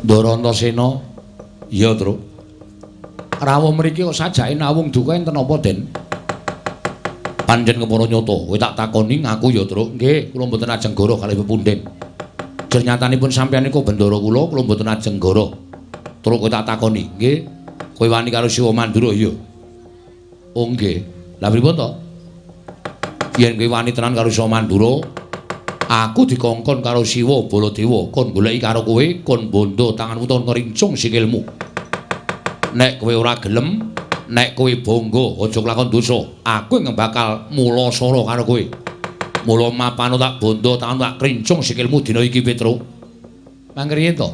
Ndara Antasena. Iya, Truk. Rawuh mriki kok sajake nawung duka enten apa, Den? Pancen kepara nyata, kowe tak takoni ngaku ya, Truk. Nggih, kula mboten ajeng goroh kalih pepundhen. Jer nyatanipun sampeyan niku bendara kula, kula mboten ajeng goroh. Truk kowe tak takoni, nggih. Kowe wani karo Siwa Mandura ya? Oh nggih. Lah pripun to? Yen kowe wani tenan karo Siwa Mandura, aku dikongkon karo Siwa Baladewa kon goleki karo kowe, kon bondo tanganmu utawa ngrincung sikilmu. Nek kowe ora gelem, nek kowe bangga aja kelakon dosa, aku ingkang bakal mulasara karo kowe. Mula mapano tak bondo tanganmu tak krincung sikilmu dina iki, Petruk. Mangriyen to?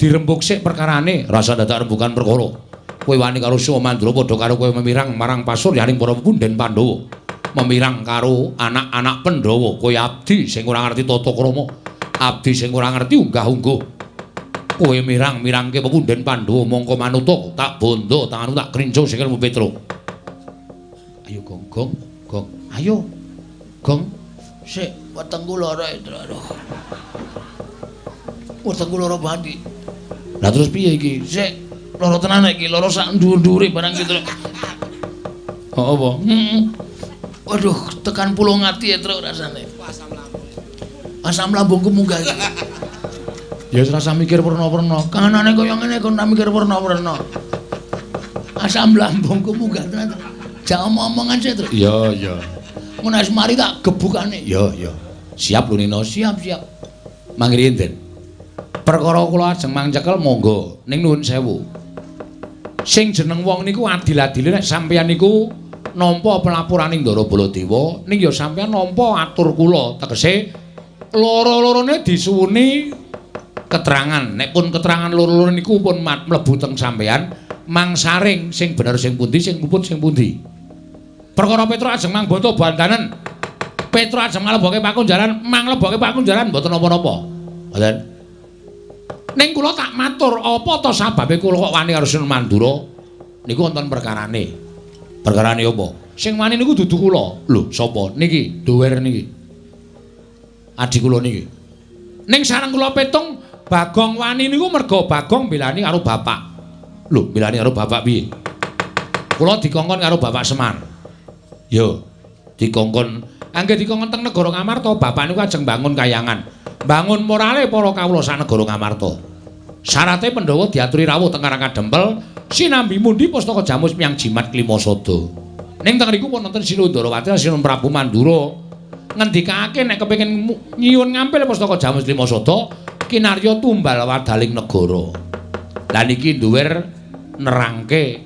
Dirembug sik perkarane, rasa dadak rembugan perkara. Kowe wani karo Siwa Mandura padha karo kowe memirang marang pasuryaning para pepundhen Pandhawa. Memirang karo anak-anak Pandhawa, kowe abdi sing ora ngerti tata krama, abdi sing ora ngerti unggah-ungguh. Kowe mirang-mirangke pepundhen Pandhawa mongko manuta tak bondo tanganmu tak krincung sikilmu, Petruk. Ayo gong gong gong. Ayo gong. Sik wetengku lara, aduh. Wetengku lara banget iki. Lah terus piye iki? Sik lara tenan iki, lara sak dhuwur-dhuwure barang iki, Truk. Oh apa? Heeh. Waduh, tekan pulung ati ya, Truk, rasane. Asam lambung. Asam lambungku munggah iki. Ya wis rasa mikir werna-werna. Kanane kaya ngene kon ora mikir werna-werna. Asam lambungku munggah tenan. Jak omong-omongan sik, Truk. Iya, iya. Mun wis mari tak gebukane. Iya, iya. Siap lho Nino, siap, siap. Mangriyen, Den. Perkara kula ajeng mangcekel monggo ning nuwun sewu. Sing jeneng wong niku adil-adile nek sampeyan niku nampa pelapuraning Ndara Baladewa, ning ya sampeyan nampa atur kula, tegese loro-lorone disuwuni keterangan. Nek pun keterangan loro-loro niku pun mlebu teng sampeyan, mangsaring sing bener sing pundi, sing luput sing pundi. Perkara Petruk ajeng mangboto bandanen. Petruk ajeng nglebokke pakunjaran, manglebokke pakunjaran mboten napa-napa. Ngoten. Ning kula tak matur, apa to sababe kula kok wani karo Sunan Mandura? Niku wonten perkarane. Perkarane apa? Sing wani niku dudu kula. Lho, sapa? Niki, duwer niki. Adi kula niki. Ning sareng kula petung Bagong wani niku merga Bagong belani karo bapak. Lho, belani karo bapak piye? Kula dikongkon karo Bapak Semar. Yo, dikongkon angge dikongkon teng negara Ngamarta, bapak niku ajeng bangun kayangan. Bangun morale para kawula sak negara Ngamarta. Syarate Pandhawa diaturi rawuh teng Karang Kadempel sinambi mundi pustaka jamus miyang jimat Klimasada. Ning teng riku pun wonten Sinuwun Ndarawati Sinuwun Prabu Mandura ngendikake nek kepengin nyuwun ngampil pustaka jamus Klimasada kinarya tumbal wadaling negara. Lah niki duwer nerangke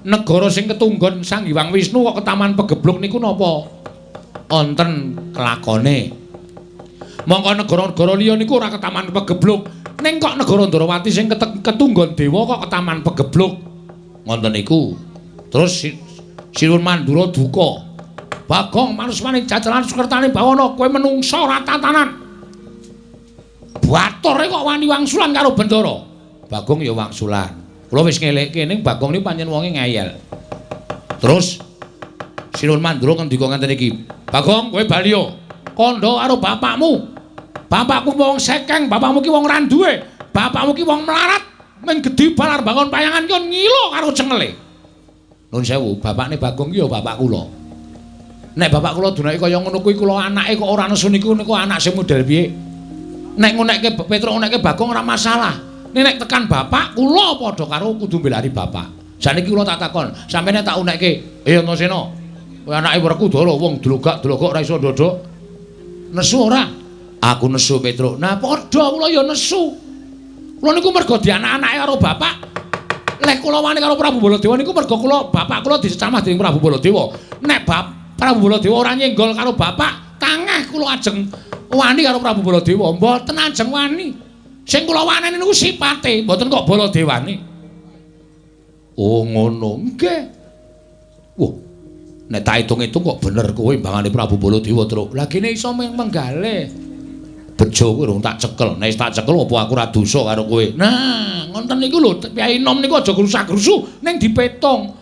negara sing ketunggon Sang Hyang Wisnu kok ketaman pegebluk niku napa wonten kelakone. Mongko negara-negara liya niku ora ketaman pegebluk, ning kok negara Ndarawati sing ketunggon dewa kok ketaman pegebluk. Ngoten niku. Terus Sinuwun Mandura duka. Bagong manusmaning jajaran sukertane bawana kowe menungsa ora tatanan. Batore kok wani wangsulan karo Bendara. Bagong ya wangsulan. Kula wis ngelekke ning Bagong niku pancen wonge ngeyel. Terus Sinuwun Mandura ngendika ngenten iki. Bagong kowe bali yo. Kandha karo bapakmu. Bapakku wong sekeng, bapakmu ki wong ra duwe. Bapakmu ki wong melarat, mung gedhi balar bangun payangan ki ngilo karo cengele. Nuwun sewu, bapakne Bagong ki ya bapak kula. Nek bapak kula dunake kaya ngono kuwi kula anake kok ora nesu niku niku anak sing model piye? Nek ngunekke Petruk ngunekke Bagong ora masalah. Nek tekan bapak kula padha karo kudu mbelani bapak. Saniki kula tak takon, sampeyan tak unekke, "Eh Antasena, kowe anake Werkudara wong dlogak-dlogok ora iso ndodok." Nesu ora? Aku nesu Petruk. Nah padha kula ya nesu. Kula niku mergo dianak-anake karo bapak. Lek kula wani karo Prabu Baladewa niku mergo kula bapak kula dicecamah dening Prabu Baladewa. Nek Prabu Baladewa ora nyenggol karo bapak, tangeh kula ajeng wani karo Prabu Baladewa. Mboten ajeng wani. Sing kula waneni niku sipate, mboten kok Baladewane. Oh ngono. Nggih. Wah. Nek tak hitung-hitung kok bener kowe mbangane Prabu Baladewa, Truk. Lah kene iso menggale. Bejo kuwi rung tak cekel. Nek tak cekel apa aku ora dosa karo kowe. Nah, ngoten niku lho, Kyai Nom niku aja grusak-grusu ning dipetung.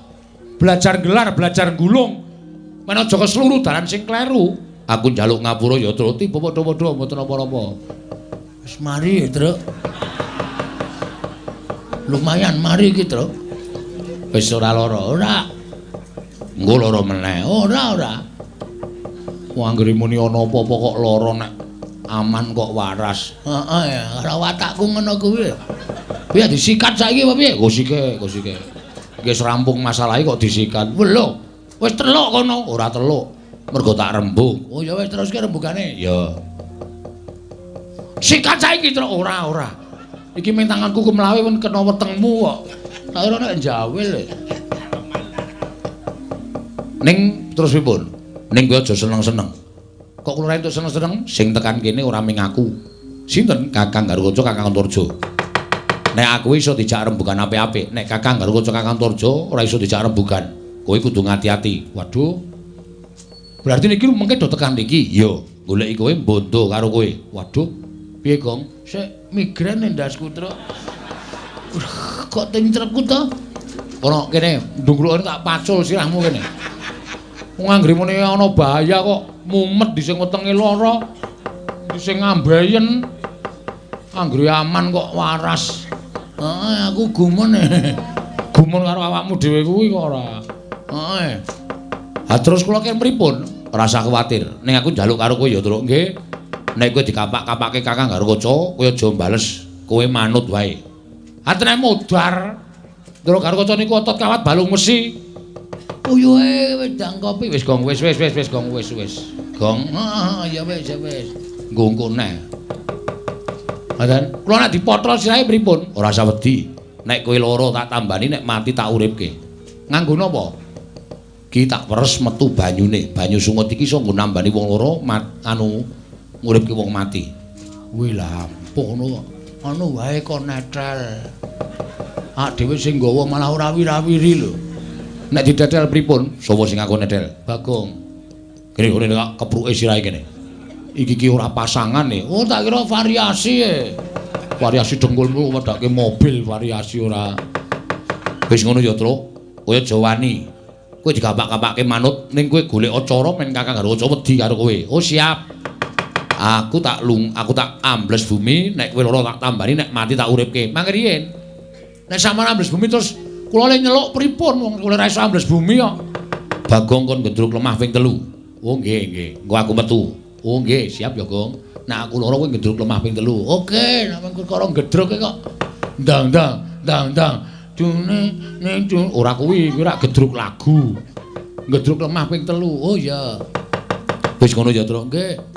Belajar gelar, belajar gulung. Men aja kesluru dalan sing kleru. Aku njaluk ngapura ya, Truk. Tiba padha-padha mboten napa-napa. Wis mari ya, Truk. Lumayan mari iki, Truk. Wis ora lara, ora. Engko lara meneh. Ora, ora. Wong anggere muni ana apa-apa kok lara nek aman kok waras. Heeh ya, ora watakku ngono kuwi. Piye disikat saiki apa piye? Gosike, gosike. Wis rampung masalahe kok disikat. Lho, wis teluk kono. Ora teluk. Mergo tak rembug. Oh ya wis teruske rembugane. Ya. Sikat saiki, Truk. Ora, ora. Iki ming tanganku kemlawe pun kena wetengmu kok. Tak kira nek njawil. Ning terus pripun? Ning kowe aja seneng-seneng. Kok kula entuk seneng-seneng? Sing tekan kene ora ming aku. Sinten? Kakang Garukaca, Kakang Antarja. Nek aku iso dijak rembugan apik-apik, nek Kakang Garukaca, Kakang Antarja ora iso dijak rembugan. Kowe kudu ngati-ati. Waduh. Berarti niki mengke do tekan niki. Iya, goleki kowe mbondo karo kowe. Waduh. Piye, Gong? Sik migrain ndasku, Truk. Kok tincrekku to? Kono kene, ndungklukane tak pacul sirahmu kene. Wong anggere muni ana bahaya kok mumet di sing wetenge lara, di sing ngambeyen. Anggere aman kok waras. Heeh, aku gumun. Gumun karo awakmu dhewe kuwi kok ora. Heeh. Ha terus kula ken pripun? Ora usah kuwatir. Ning aku njaluk karo kowe ya, Truk, nggih. Nek kowe dikapak-kapake Kakang Garukaca, kowe aja bales, kowe manut wae. Atene modar. Truk Garukaca niku otot kawat balung wesi. Uyuhe wedang kopi wis gong wis wis wis wis gong wis wis. Gong. Heeh, ya wis ya wis. Nggo neh. Ngoten. Kula nek dipotrol sirahe pripun? Ora usah wedi. Nek kowe lara tak tambani, nek mati tak uripke. Nganggo napa? Ki tak peres metu banyune. Banyu sungut iki iso nggo nambani wong lara anu nguripke wong mati. Kuwi lampuh ngono kok. Anu wae kok netel. Ak dhewe sing nggawa malah ora wirawiri lho. Nek ditetel pripun? Sapa sing aku netel? Bagong. Kene ngene kok kepruke sirahe kene. Iki ki ora pasangan e. Oh, tak kira variasi e. Variasi dengkulmu wedake mobil variasi ora. Wis ngono ya, Truk. Kowe aja wani. Kowe digapak-gapake manut ning kowe golek cara men Kakang Garukaca wedi karo kowe. Oh, siap. Aku tak lung, aku tak ambles bumi, nek kowe lara tak tambani, nek mati tak uripke. Mangke riyen. Nek sampeyan ambles bumi terus kula le nyeluk pripun wong kula ora iso ambles bumi kok. Bagong kon gedruk lemah ping 3. Oh nggih nggih, engko aku metu. Oh nggih, siap ya, Gong. Nek aku lara kowe gedruk lemah ping 3. Oke, nek perkara gedruk kok ndang ndang ndang ndang dune ning dun ora kuwi, kuwi rak gedruk lagu. Gedruk lemah ping 3. Oh iya. Wis ngono ya, Truk. Nggih.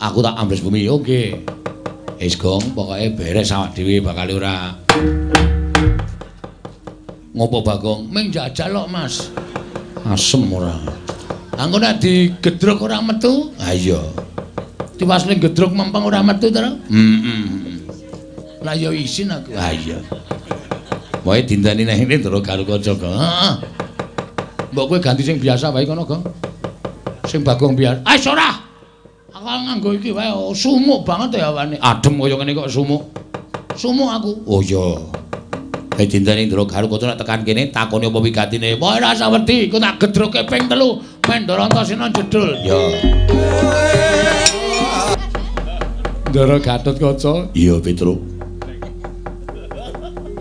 Aku tak ambles bumi. Oh nggih. Wis, Gong, pokoke beres awak dhewe bakal ora. Ngopo Bagong? Ming jajal kok, Mas. Asem ora. Angko nek digedruk ora metu? Ha iya. Tiwas ning gedruk mempeng ora metu to? Heeh. Lah ya isin aku. Ha iya. Wae dinteni nang ngene Ndara Garukaca, Gong. Heeh. Mbok kowe ganti sing biasa wae kono, Gong. Sing Bagong biasa. Ah ora. Aku nganggo iki wae sumuk banget ya awane. Adem kaya ngene kok sumuk. Sumuk aku. Oh iya. Eh dinteni Ndara Garukaca nek tekan kene takoni apa wigatine. Wah ora usah wedi, iku tak gedruke ping 3 men Ndara Antasena jedul. Ya. Ndara Gatotkaca. Iya, Petruk.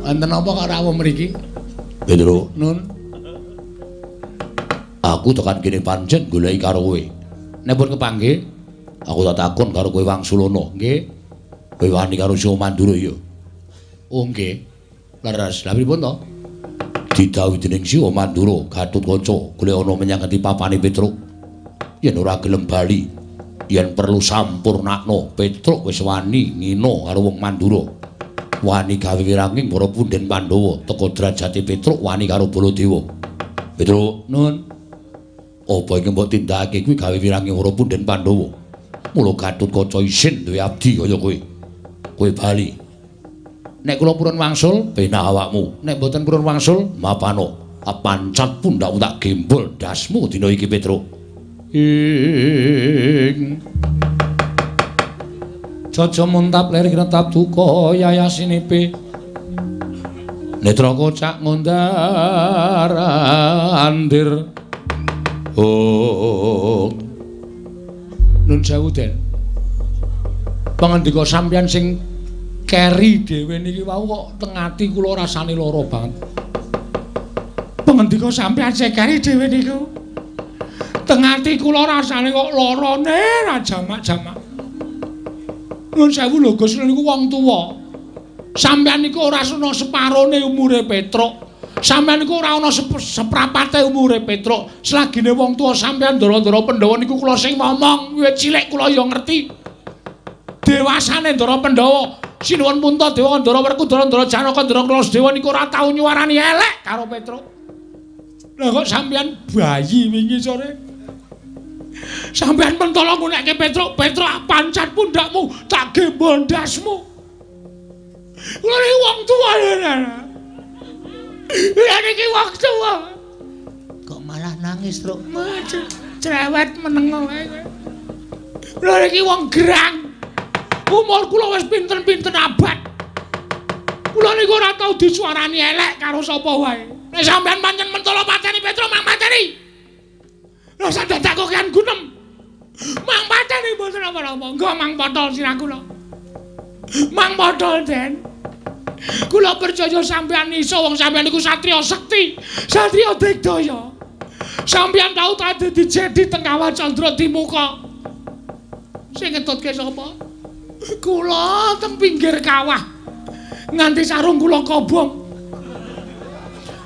Enten apa kok rawuh mriki? Petruk, Nun. Aku tekan kene pancen goleki karo kowe. Nek pun kepanggih, aku tak takon karo kowe Wangsulana. Nggih. Kowe wani karo Siwa Mandura ya. Oh nggih. Leres. Lha pripun to? Didhawuhi dening Siwa Mandura, Gatotkaca golek ana menyang ngendi papane Petruk. Yen ora gelem bali, yen perlu sampurnakno, Petruk wis wani ngina karo wong Mandura. Wani gawe wiranging para punden Pandhawa, teka derajate Petruk wani karo Baladewa. Petruk, Nun. Apa iki mbok tindakake kuwi gawe wiranging para punden Pandhawa? Mula Gatotkaca isin duwe abdi kaya kowe. Kowe bali. Nek kula purun wangsul, penak awakmu. Nek mboten purun wangsul, mapano. Pancat pundhakmu tak gembol ndasmu dina iki, Petruk. Ing Jaja muntap ler kinetap duka yayasinipe. Netra kocak ngundar andir. Oh. Nun sewu, Den. Pangandika sampeyan sing Keri dhewe niki wau kok teng ati kula rasane lara banget. Pangendika sampeyan sing keri dhewe niku. Teng ati kula rasane kok larane ra jamak-jamak. Nuwun sewu lho Gus, niku wong tuwa. Sampeyan niku ora ana separone umure Petruk. Sampeyan niku ora ana seprapate umure Petruk. Selagine wong tuwa sampeyan ndara-ndara Pandhawa niku kula sing ngomong, wiwit cilik kula ya ngerti. Dewasane Ndara Pandhawa, Sinuwun Puntadewa, Ndara Werkudara, Ndara Janaka, Ndara Kaladewa niku ora tau nyuwarani elek karo Petruk. Lah kok sampeyan bayi wingi sore? Sampeyan mentala ngunekke Petruk, Petruk pancat pundakmu, tak gembol ndasmu. Kula niki wong tuwa lho. Kula niki wong tuwa. Kok malah nangis, Truk? Cerewet meneng wae kowe. Kula niki wong gerang. Umur kula wis pinten-pinten abad. Kula niku ora tau disuarani elek karo sapa wae. Nek sampeyan pancen mentala pateni Petruk, mang pateni. Lah sak dadak kok kan gunem. Mang pateni mboten napa-napa. Nggo mang potol sirah kula. Mang potol, Den. Kula percaya sampeyan iso, wong sampeyan niku satriya sekti, satriya digdaya. Sampeyan tau dadi jedi teng Kawah Candra Dimuka. Sing ngetutke sapa? Kula teng pinggir kawah. Nganti sarung kula kobong.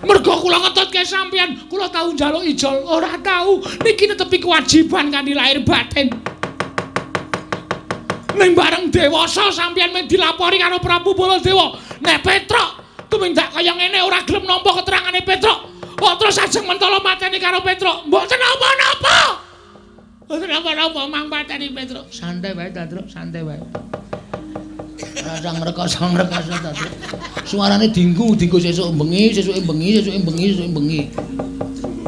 Mergo kula ngetutke sampeyan, kula tau njaluk ijol, ora tau. Niki netepi kewajiban kanthi lahir batin. Ning bareng dewasa sampeyan mung dilapori karo Prabu Baladewa. Nek Petruk tumindak kaya ngene ora gelem nampa keterangane Petruk. Kok terus ajeng mentala mateni karo Petruk. Mboten napa-napa. Mboten napa-napa mang pateni Petruk. Santai wae ta, Truk, santai wae. Rasa ngrekoso-ngrekoso ta, Truk. Suarane dinggu, dinggu sesuk bengi, sesuke bengi, sesuke bengi, sesuke bengi.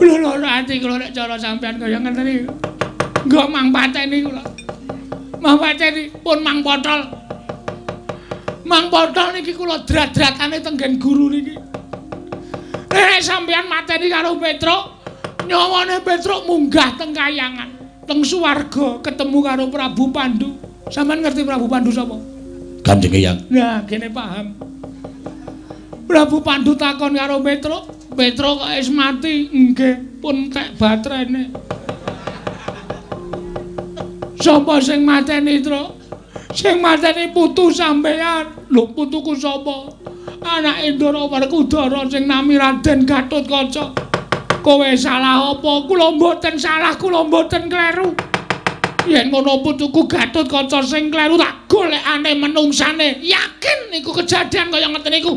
Lho lara ati kula nek cara sampeyan kaya ngene iki. Nggo mang pateni kula. Mang pateni pun mang potol. Mang potol niki kula drat-dratane tenggen guru niki. Nek sampeyan mateni karo Petruk, nyawane Petruk munggah teng kayangan, teng swarga ketemu karo Prabu Pandu. Sampeyan ngerti Prabu Pandu sapa? Kanjeng Eyang. Nah, kene paham. Prabu Pandu takon karo Petruk, Petruk kok wis mati? Nggih, pun tek batrene. Sapa sing mateni, Truk? Sing mateni putu sampeyan. Lho, putuku sapa? Anake Ndara Werkudara sing nami Raden Gatotkaca. Kowe salah apa? Kula mboten salah, kula mboten kleru. Yen ngono putuku Gatotkaca sing kleru tak golekane menungsane. Yakin niku kejadian kaya ngeten niku.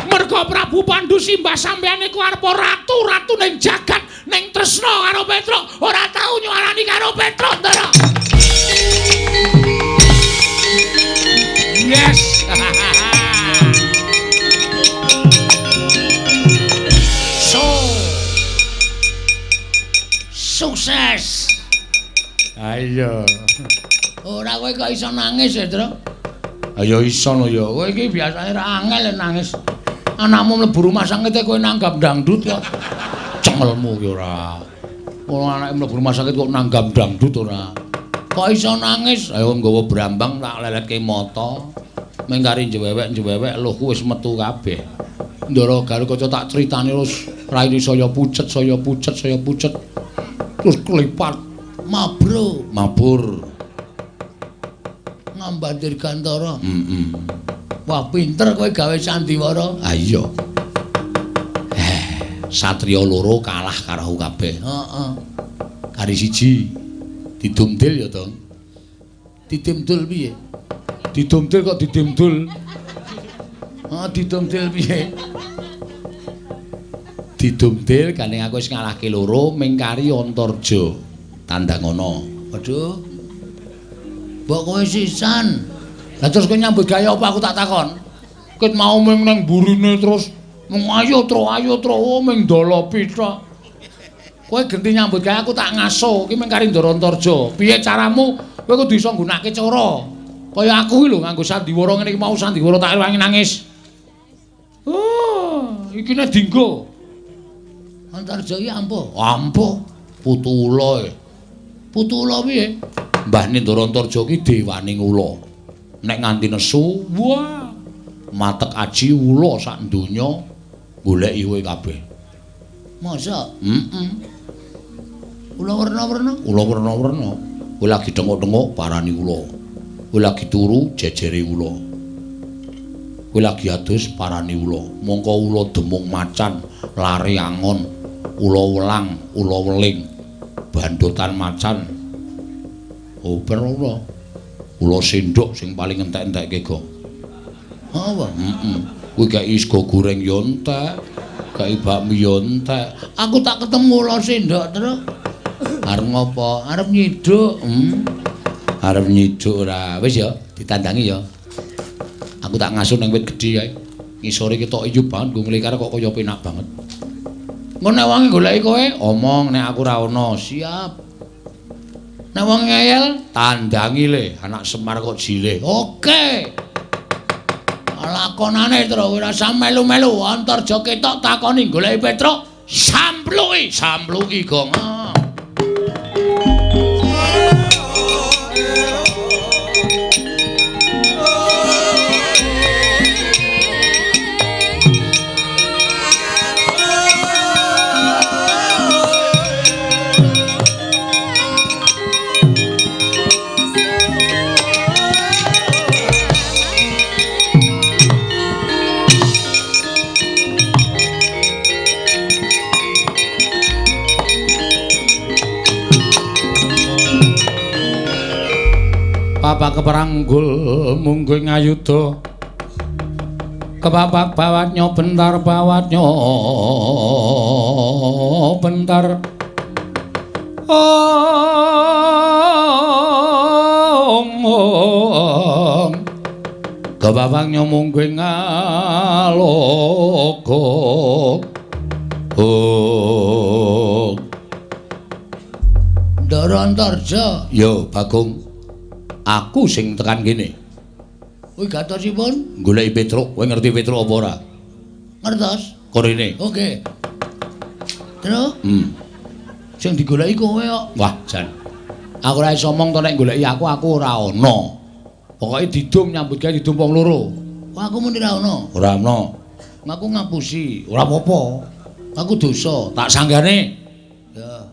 Mergo Prabu Pandu simbah sampeyan niku arep ratu-ratu ning jagat, ning tresna karo Petruk, ora tau nyuarani karo Petruk, Ndara. Yes. So. Sukses. Ayo. Ora kowe kok iso nangis ya, Truk? Ayo iso lho ya. Kowe iki biasane ra angel nangis. Anakmu mlebu rumah sakit kowe nanggap dangdut kok. Cengelmu ki ora. Wong anake mlebu rumah sakit kok nanggap dangdut ora. Kok iso nangis? Ayo nggawa brambang tak leletke mata. Meng kari njewewek-njewewek luhku wis metu kabeh. Ndara Garukaca tak critani terus raine saya pucet, saya pucet, saya pucet. Terus klipat mabro, mabur. Ngamban Dirgantara. Heeh. Wah, pinter kowe gawe sandiwara. Ha iya. Satriya loro kalah karo aku kabeh. Heeh. Kari siji didumdil ya, Dong. Didumdul piye? Didumdil kok didumdul. Heeh, didumdil piye? Didumdil gandeng aku wis ngalahke loro ming kari Antarja. Tandang ana. Waduh. Mbok kowe sisan. Lah terus kowe nyambut gawe apa aku tak takon? Ket mau ming nang burine terus mung ayo tro ming dolopi tok. Kowe genti nyambut gawe aku tak ngaso iki ming kari Ndara Antarja. Piye caramu? Kowe kudu iso nggunakake cara. Kaya aku iki lho nganggo sandiwara ngene iki mau sandiwara tak rewangi nangis. Oh, iki nek dinggo. Antarja iki ampuh. Ampuh. Putu ula. Putu ula piye? Mbah Ndara Antarja iki dewaning ula. Nek nganti nesu, wah, Matek aji ula sak donya goleki kowe kabeh. Masa? Heeh. Ula werna-werna? Ula werna-werna. Kowe lagi thenguk-thenguk parani ula. Kowe lagi turu jejere ula. Kowe lagi adus parani ula. Mongko ula demung macan, lare angon, ula welang, ula weling, bandotan macan. Oh, ula. Ula sendok sing paling entek-entekke, Gong. Apa? Heeh. Kuwi kei sego goreng yo entek, kei bakmi yo entek. Aku tak ketemu ula sendok terus. Arep ngopo? Arep nyiduk. Arep nyiduk ora. Wis ya, ditandangi ya. Aku tak ngasuh ning wit gedhe kae. Ngisore ketok ijo banget nggo nglekar kok kaya penak banget. Engko nek wonge goleki kowe, omong nek aku ora ono. Siap. Nek wong ngeyel, tandangi le, anak Semar kok jile. Oke. Lakonane terus ora usah melu-melu, Antarja ketok takoni goleki Petruk, sampluki, sampluki, Gong. Papak keperanggul mungguh ngayuda kepapak bawatnya bentar bawatnya bentar ong ong kepapaknya mungguh ngalogo oh Ndara Antarja. Yo Bagong, aku sing tekan kene. Wigatosipun goleki Petruk. Kowe ngerti Petruk apa ora? Ngertos. Korene. Oke. Terus? Sing digoleki kowe kok. Wah, jan. Aku ora iso omong to nek goleki aku, aku ora ana. Pokoke didum nyambut gawe didum wong loro. Wah, aku muni ora ana. Ora ana. Aku ngapusi. Ora apa-apa. Aku dosa. Tak sanggane. Ya.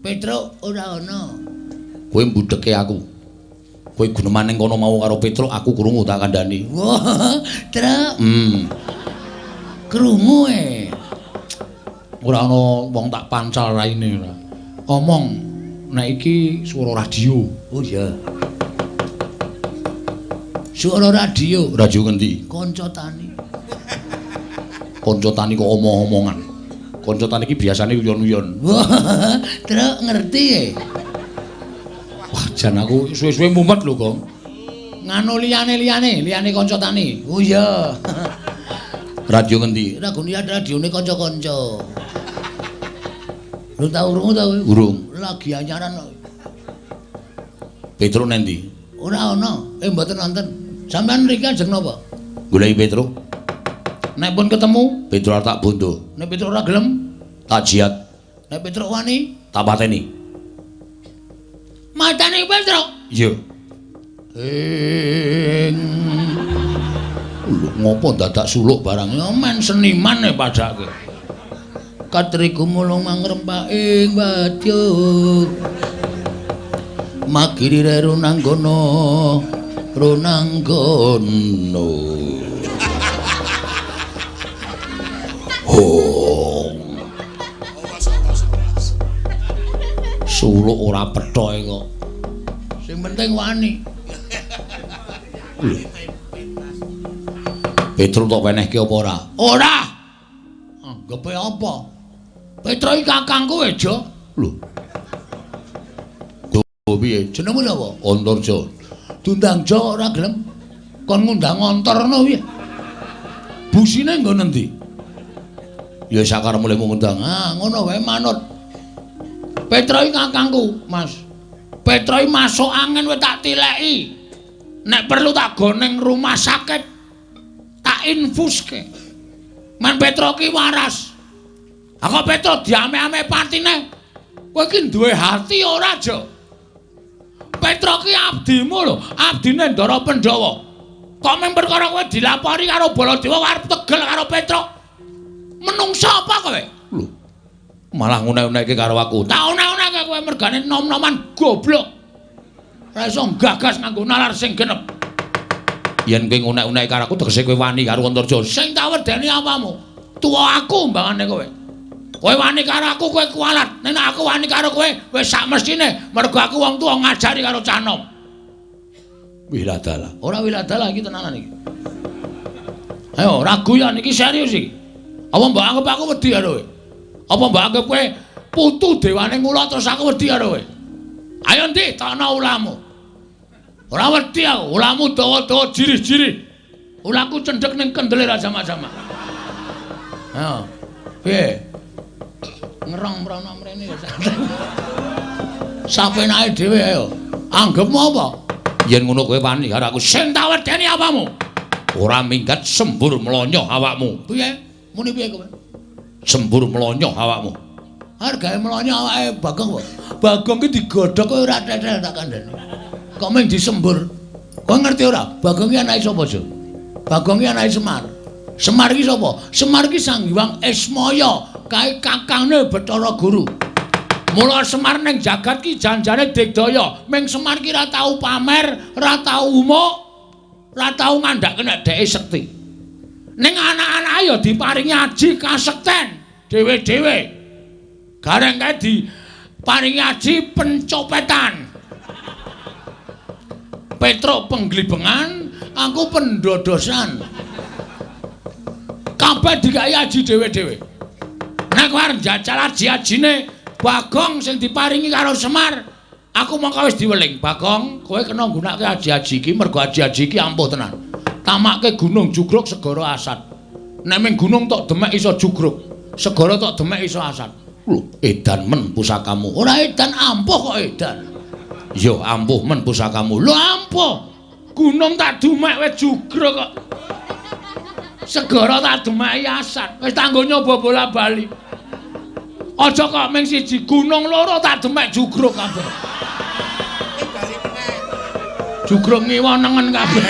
Petruk ora ana. Kowe mbudheke aku. Kowe guneman ning kono mau karo Petruk, aku krungu tak kandhani. Wah, Truk. Krungu e. Ora ana wong tak pancal raine ora. Omong nek iki swara radio. Oh iya. Swara radio. Radio ngendi? Kanca Tani. Kanca Tani kok omong-omongan. Kanca Tani iki biasane uyon-uyon. Wah, Truk ngerti e. Wah, jan aku suwe-suwe mumet lho, Gong. Nganu liyane-liyane, liyane kanca tani. Oh iya. Radio ngendi? Ragone radione kanca-kanca. Lu tau krungu ta kowe? Urung. Lagi anyaran kok. Petruk nendi? Ora ana. Mboten wonten. Sampeyan mriki ajeng napa? Goleki Petruk. Nek pun ketemu, Petruk tak bondo. Nek Petruk ora gelem, tak jiat. Nek Petruk wani, tak pateni. Matane Petruk. Iya. Lho ngopo dadak suluk barang? Ya men seniman e padake. Katriku mulung mangrempak ing wadya. Magirire runanggono, runanggono. Hong. Suluk ora pethoke kok. Sing penting wani. Lho. Petruk tok wenehke apa ora? Ora. Anggepe apa? Petruk iki kakangku e, Jo. Lho. Lho piye? Jenengmu sapa? Antarja. Diundang Jo ora gelem. Kon ngundang Antarna piye? Busine nggon endi? Ya sakarepmu lek ngundang. Ah, ngono wae manut. Petruk iki kakangku, Mas. Petruk iki masuk angin wae tak tileki. Nek perlu tak go ning rumah sakit. Tak infuske. Men Petruk ki waras. Aku Petruk diame-ame patine. Kowe iki duwe hati ora, Jo? Petruk ki abdimu lho, abdine Ndara Pandhawa. Kok mung perkara kowe dilapori karo Baladewa arep tegel karo Petruk. Menungsa apa kowe? Lho. Malah ngunek-unekke karo aku. Tak unek-unekke kowe mergane nom-noman goblok. Ora iso gagas nganggo nalar sing genep. Yen kowe ngunek-unekke karo aku tegese kowe wani karo Antarja. Sing tak wedeni apamu? Tuwa aku mbangane kowe. Kowe wani karo aku kowe kualat. Nek aku wani karo kowe wis sak mestine mergo aku wong tuwa ngajari karo cah nom. Wiladala. Ora wiladala iki tenanan iki. Ayo ora guyon iki serius iki. Apa mbok anggap aku wedi karo kowe? Apa mbok anggap kowe putu dewane ngula terus aku wedi karo kowe? Ayo ndi tokno ulamu. Ora wedi aku, ulamu dawa-dawa jirih-jirih. Ulaku cendhek ning kendele ra jama-jama. Ayo. Piye? Ngerong mrono mrene ya. Sapenake dhewe ayo. Anggepmu apa? Yen ngono kowe wani karo aku. Sing tak wedeni apamu? Ora minggat sembur mlonyoh awakmu. Piye? Muni piye kowe? Sembur mlonyoh awakmu. Arep gawe mlonyoh awake Bagong apa? Bagong ki digodhog kowe ora tetel tak kandhani. Kok mung disembur. Kowe ngerti ora? Bagong ki anake sapa, Jo? Bagong ki anake Semar. Semar ki sapa? Semar ki Sang Hyang Ismaya, kae kakangne Bathara Guru. Mula Semar ning jagat ki janjane digdaya. Ming Semar ki ora tau pamer, ora tau umuk, ora tau ngandhake nek dheke sekti. Ning anak-anake ya diparingi aji kasekten dhewe-dhewe. Gareng kae diparingi aji pencopetan. Petruk penglibengan, aku pendodosan. Kabeh dikai aji dhewe-dhewe. Nek kowe arep njajal aji-ajine Bagong sing diparingi karo Semar, aku mongko wis diweling. Bagong, kowe kena nggunakake aji-aji iki mergo aji-aji iki ampuh tenan. Tamake gunung jugruk segara asat. Nek ming gunung tok demek iso jugruk, segara tok demek iso asat. Lho, edan men pusakamu. Ora edan, ampuh kok edan. Ya ampuh men pusakamu. Lho ampuh. Gunung tak demek wis jugruk kok. Segara tak demeki asat. Wis tanggo nyoba bola-bali. Aja kok ming siji gunung loro tak demek jugruk kabeh. Jugruk ngiwa nengen kabeh.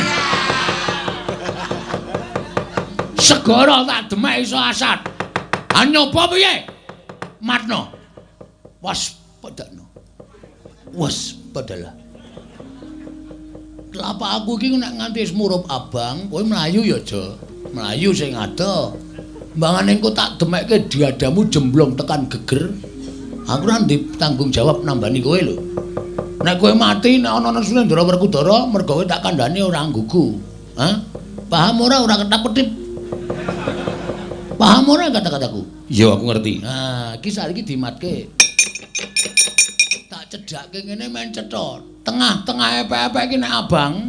Segara tak demek iso asat. Ha nyoba piye? Matno. Waspadakno. Waspadalah. Telapak aku iki nek nganti wis murup abang, kowe mlayu ya, Jo. Mlayu sing ado. Mbangane engko tak demekke diadamu jemblong tekan geger. Aku ora ndek tanggung jawab nambani kowe lho. Nek kowe mati nek ana Sunendra Werkudara mergo kowe tak kandhani ora nggugu. Hah? Paham ora? Ora ketap-ketip. Paham ora kata-kataku? Iya, aku ngerti. Nah, iki saiki dimatke. Tak cedhakke ngene men cetha. Tengah-tengah epek-epek iki nek abang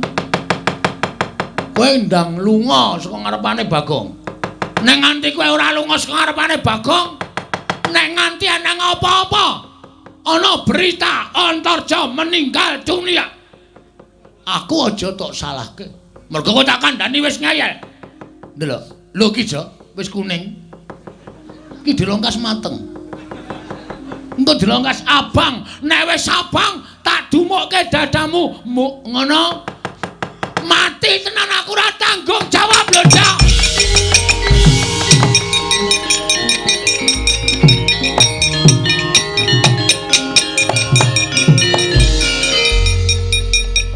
kowe ndang lunga saka ngarepane Bagong. Nek nganti kowe ora lunga saka ngarepane Bagong, nek nganti ana apa-apa, ana berita Antarja meninggal dunia, aku aja tok salahke. Mergo kowe tak kandhani wis ngeyel. Ndelok, lho ki Jo, wis kuning. Ki dilongkas mateng. Engko dilongkas abang, nek wis abang tak dumukke dadamu, muk ngono. Mati tenan aku ora tanggung jawab lho, Jo.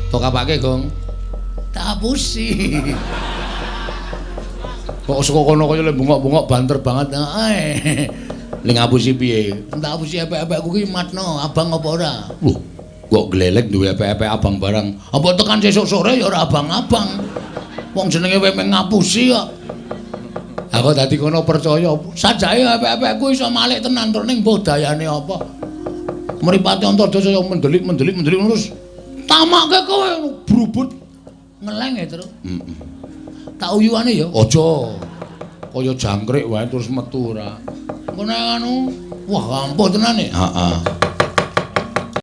Tok apake, Gong? Tak apusi. Kok saka kono kaya le bengok-bengok banter banget. Heeh. Ling ngapusi piye? Tak apusi epek-epekku ki matno, abang apa ora? Lho, kok glelek duwe epek-epek abang barang. Apa tekan sesuk sore ya ora abang-abang. Wong jenenge kowe mung ngapusi kok. Aku dadi kono percaya. Sajake epek-epekku iso malik tenan tur ning mbuh dayane apa. Mripate Antarja saya mendelik-mendelik mendelik terus tamake kowe brubut ngeleng ya, Truk. Heeh. Tak uyuane ya. Aja. Kaya jangkrik wae terus metu ora. Engko nek anu, wah ampuh tenan e. Heeh.